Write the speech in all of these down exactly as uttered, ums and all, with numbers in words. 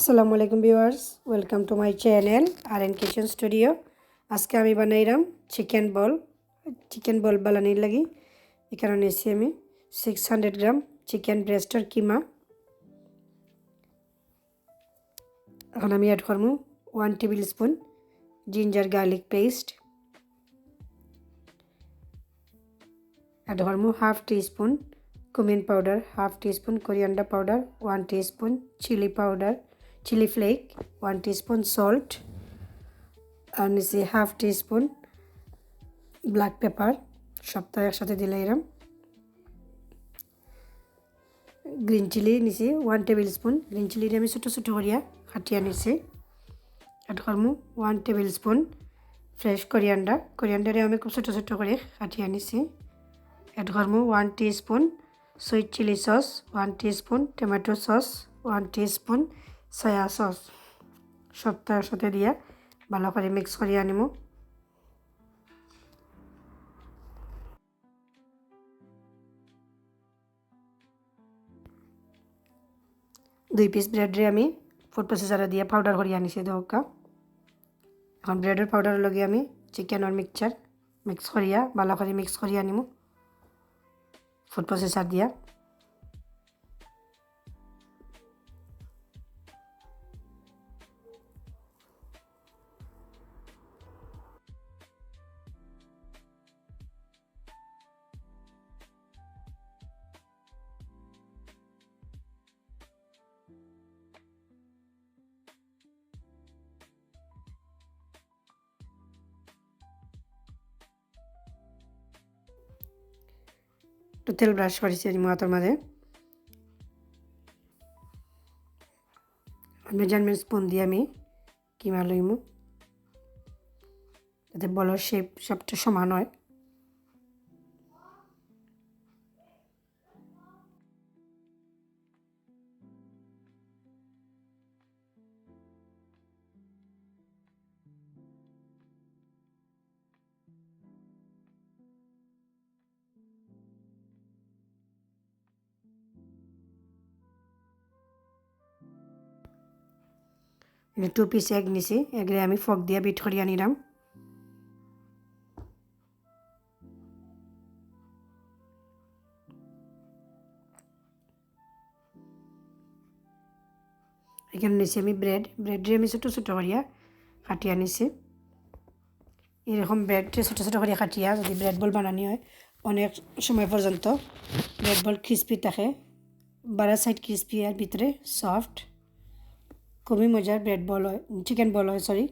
আসসালামু আলাইকুম viewers, welcome to my channel R N Kitchen Studio। আজকে আমি বানাইরাম চিকেন বল। চিকেন বল বানানির লাগি এখানো নিছি আমি সিক্স হান্ড্রেড গ্রাম চিকেন ব্রেস্টর কিমা। এখন আমি অ্যাড করমু one tablespoon ginger garlic paste। Add করমু half teaspoon cumin powder, half teaspoon coriander powder, one teaspoon chilli powder, chilli flake, one teaspoon salt, আর নিছি half teaspoon black pepper. সবটা একসাথে দিলাইরাম। Green chilli নিছি one tablespoon. Green চিলিরে আমি ছোটো ছোটো করিয়া কাটিয়া নিছি। অ্যাড করমু one tablespoon fresh coriander. কোরিয়ান্ডারে আমি খুব ছোটো ছোটো করে কাটিয়া নিছি। অ্যাড করমু one teaspoon sweet chilli sauce, one teaspoon tomato sauce, one teaspoon soya sauce. সবটা একসাথে দিয়া ভালো করে মিক্স করিয়া নিমু। দুই পিস ব্রেডরে আমি ফুড প্রসেসরে দিয়া পাউডার করিয়া নিছি। দেখউক্কা, এখন ব্রেডর পাউডারর লগে আমি চিকেনর মিক্সচার মিক্স করিয়া, ভালো করে মিক্স করিয়া নিমু ফুড প্রসেসর দিয়া। একটু তেল ব্রাশ করিছি আমি আতর মাঝে। মেজারমেন্ট স্পুন দিয়া আমি কিমা লইমু, যাতে বলর শেপ সবটা সমান হয়। টু পিস এগ নিছি, এগরে আমি ফর্ক দিয়া বিট করিয়া নিলাম। এখানো নিছি আমি ব্রেড, ব্রেডরে আমি ছোটো ছোটো করিয়া কাটিয়া নিছি। এরকম ব্রেডরে ছোটো ছোটো করিয়া কাটিয়া যদি ব্রেড বল বানানি হয়, অনেক সময় পর্যন্ত ব্রেড বল ক্রিসপি থাকে, বারা সাইড ক্রিসপি আর ভিতরে সফট। খুবই মজার ব্রেড বল হয়, চিকেন বল হয়, সরি।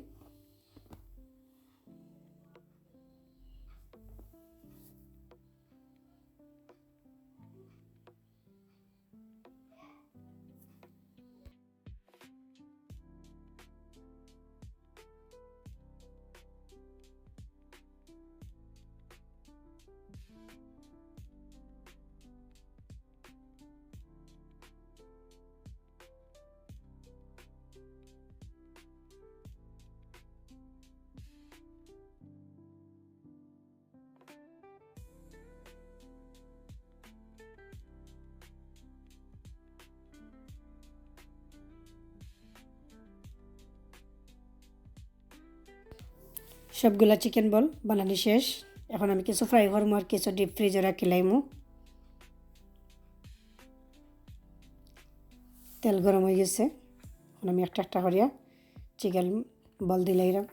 সবগুলা চিকেন বল বানানি শেষ। এখন আমি কিছু ফ্রাই করমু আর কিছু ডিপ ফ্রিজে রাখিলাইমু। তেল গরম হয়ে গেছে, এখন আমি একটা একটা করিয়া চিকেন বল দিলাইরাম।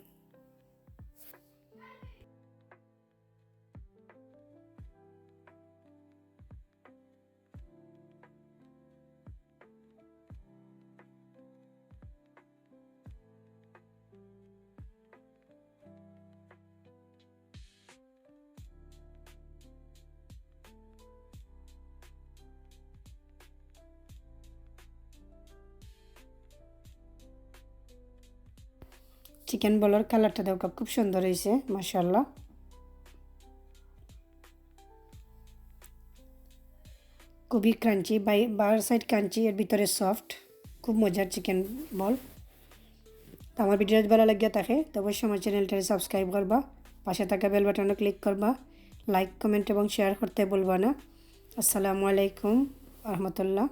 চিকেন বলর কালারটা দেখো, খুব সুন্দর হয়েছে, মাশাআল্লাহ। খুবই ক্রাঞ্চি, বাই-, বাহার সাইড ক্রাঞ্চি, এর ভিতরে সফট, খুব মজার চিকেন বল। তো আমার ভিডিও যদি ভালো লাগিয়া থাকে, তো অবশ্যই আমার চ্যানেলটারে সাবস্ক্রাইব করবা, পাশে থাকা বেল বাটনও ক্লিক করবা, লাইক, কমেন্ট এবং শেয়ার করতে ভুলবা না। আসসালামু আলাইকুম রহমতুল্লাহ।